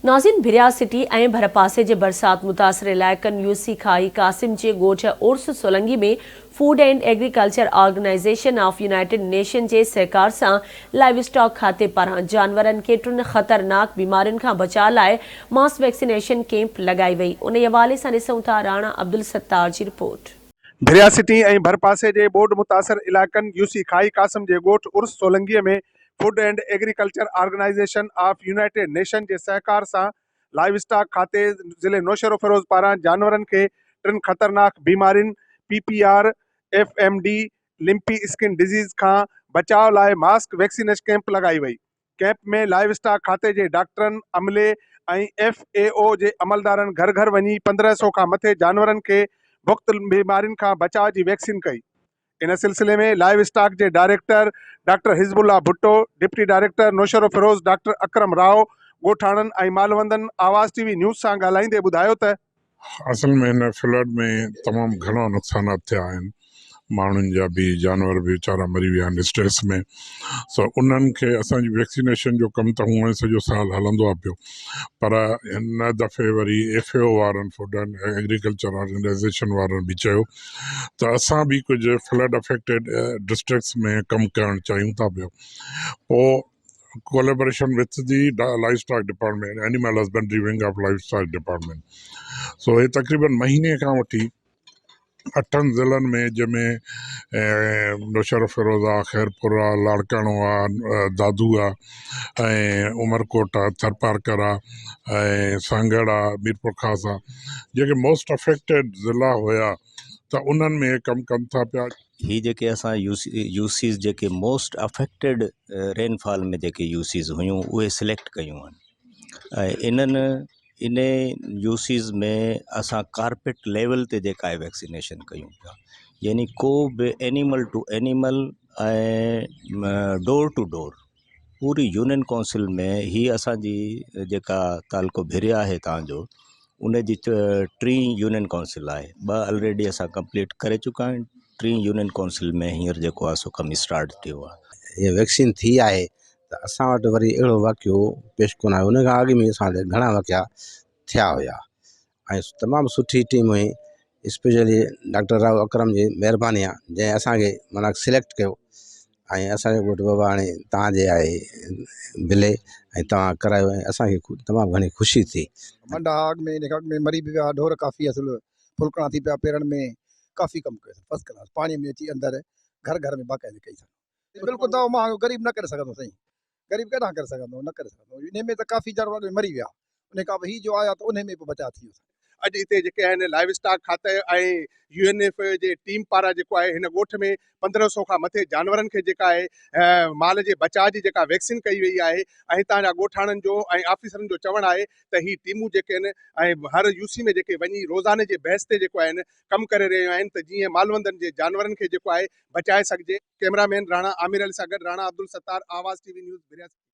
ناظرين ڀريا سٽي ۽ ڀرپاسي جي برسات متاثر علائقن يوسي کاهي قاسم جي ڳوٺ عرس Solangi ۾ food and agriculture organisation of united nation جي سهڪار سان لائيو اسٽاڪ کاتي پاران جانورن کي ٽن خطرناڪ بيمارين کان بچاء لاء ماس ويڪسينيشن ڪيمپ لڳائي وئي انهي حوالي سان ڏسون ٿا راڻا عبدالستار جي رپورٽ. ڀريا سٽي ۽ ڀرپاسي جي ٻوڏ متاثر علائقن يوسي کاهي قاسم جي ڳوٺ عرس Solangi ۾ food and agriculture organisation of united nation جي سهڪار سان لائيو اسٽاڪ کاتي ضلعي نوشهروفيروز پاران جانورن کي ٽن خطرناڪ بيمارين P P R, F M D, lumpy skin disease کان بچاء لاء ماسڪ ويڪسينيش ڪئمپ لڳائي وئي. ڪئمپ ۾ لائيو اسٽاڪ کاتي جي ڊاڪٽرن، عملي ۽ ايف اي او جي عملدارن گهر گهر وڃي 15 سئو کان مٿي جانورن کي مختلف بيمارين کان بچاء جي ويڪسين ڪئي. ان سلسلي ۾ لائيو اسٽاڪ جي director doctor Hizbullah Bhutto, deputy director Naushahro Feroze doctor Akram Rao, ڳوٺاڻن ۽ مالوندن آواز ٽي وي نيوز سان ڳالهائيندي ٻڌايو ته، اصل ۾ هن فلڊ ۾ تمام گهڻا نقصانات ٿيا آهن ماڻهن جا به جانور به ويچارا مري ويا آهن اسٽريس ۾ سو انهن کي اسان جي ويڪسينيشن جو ڪم ته هونئن سڄو سال هلندو آهي پيو پر هن دفعي وري ايف اي او وارن فوڊ اينڊ ايگريڪلچر آرگنائيزيشن وارن به چيو ته اسان به ڪجهه فلڊ افيڪٽيڊ ڊسٽرڪٽس ۾ ڪم ڪرڻ چاهيون ٿا پيو پوء collaboration with the livestock department animal husbandry wing of livestock department so هي تقريبن مهيني کان وٺي اٺن ضلعن ۾ جنهن ۾ نوشهروفيروز آ خيرپور آ لاڙڪاڻو آ دادو آ ۽ عمرڪوٽ آ ٿرپارڪر آ ۽ سانگهڙ آ ميرپورخاص آ جيڪي موسٽ افيڪٽيڊ ضلعا هيا ته انهن ۾ ڪم ڪن ٿا پيا. هي جيڪي اسان يو سيز جيڪي موسٽ افيڪٽيڊ رين فال ۾ جيڪي يو سيز هيون اهي سليڪٽ ڪيون آهن ۽ انهن ان يو سيز ۾ اسان ڪارپيٽ ليول تي جيڪا آهي ويڪسينيشن ڪيون پيا يعني ڪو به animal to animal ۽ door to door پوري يونين ڪائونسل ۾ هي اسان جي جيڪا تعلقو ڀريا آهي تان جو ان جي ٽين يونين ڪائونسل آهي ٻه الريڊي اسان ڪمپليٽ ڪري چڪا آهيون ٽين يونين ڪائونسل ۾ هينئر جيڪو آهي سو ڪم اسٽارٽ ٿيو آهي. هيء ويڪسين ٿي آهي ته اسان وٽ وري اهڙو واقعو پيش ڪونه آيو ان کان اڳ ۾ اسان وٽ گهڻا واقعا ٿيا هيا ۽ تمام سٺي ٽيم هئي اسپيشلي ڊاڪٽر رائو اڪرم جي مهرباني آهي جنهن اسانکي معنيٰ سليڪٽ ڪيو ۽ اسانجو ڳوٺ بابا هاڻي توهانجي آهي بلي ۽ توهان ڪرايو ۽ اسانکي تمام گهڻي خوشي ٿي. منڊا اڳ ۾ ان کان اڳ ۾ مري به ويا ڍور ڪافي اصل ڦلڪڻا ٿي پيا پيرن ۾ ڪافي ڪم ڪيو اٿن فرسٽ ڪلاس پاڻي ۾ اچي اندر گهر گهر ۾ باقاعدي ڪئي اٿن بلڪل دعو مهانگو غريب نه ڪري سگهندو سائين غريب ڪيڏانهن ڪري سگهندو نه ڪري سگهندو انهي ۾ ته ڪافي جانور اڳ ۾ مري ويا انهي کان پوء هي جو آيا ته انهي ۾ به بچاء ٿي ويو. اڄ هتي جيڪي آهن لائيو اسٽاڪ کاتي ۽ يو اين ايف جي ٽيم پاران جيڪو آهي هن ڳوٺ ۾ 15 سئو کان مٿي جانورن کي جيڪا آهي مال جي بچاء جي جيڪا ويڪسين ڪئي وئي آهي ۽ هتان جا ڳوٺاڻن جو ۽ آفيسرن جو چوڻ آهي ته هي ٽيمون جيڪي آهن ۽ هر يو سي ۾ جيڪي وڃي روزاني جي بحث تي جيڪو آهن ڪم ڪري رهيون آهن ته جيئن مالوندن جي جانورن کي جيڪو آهي بچائي سگهجي. ڪئميرا مين راڻا عامر علي سان گڏ Rana Abdul Sattar, Awaz T V news, Bhiria city.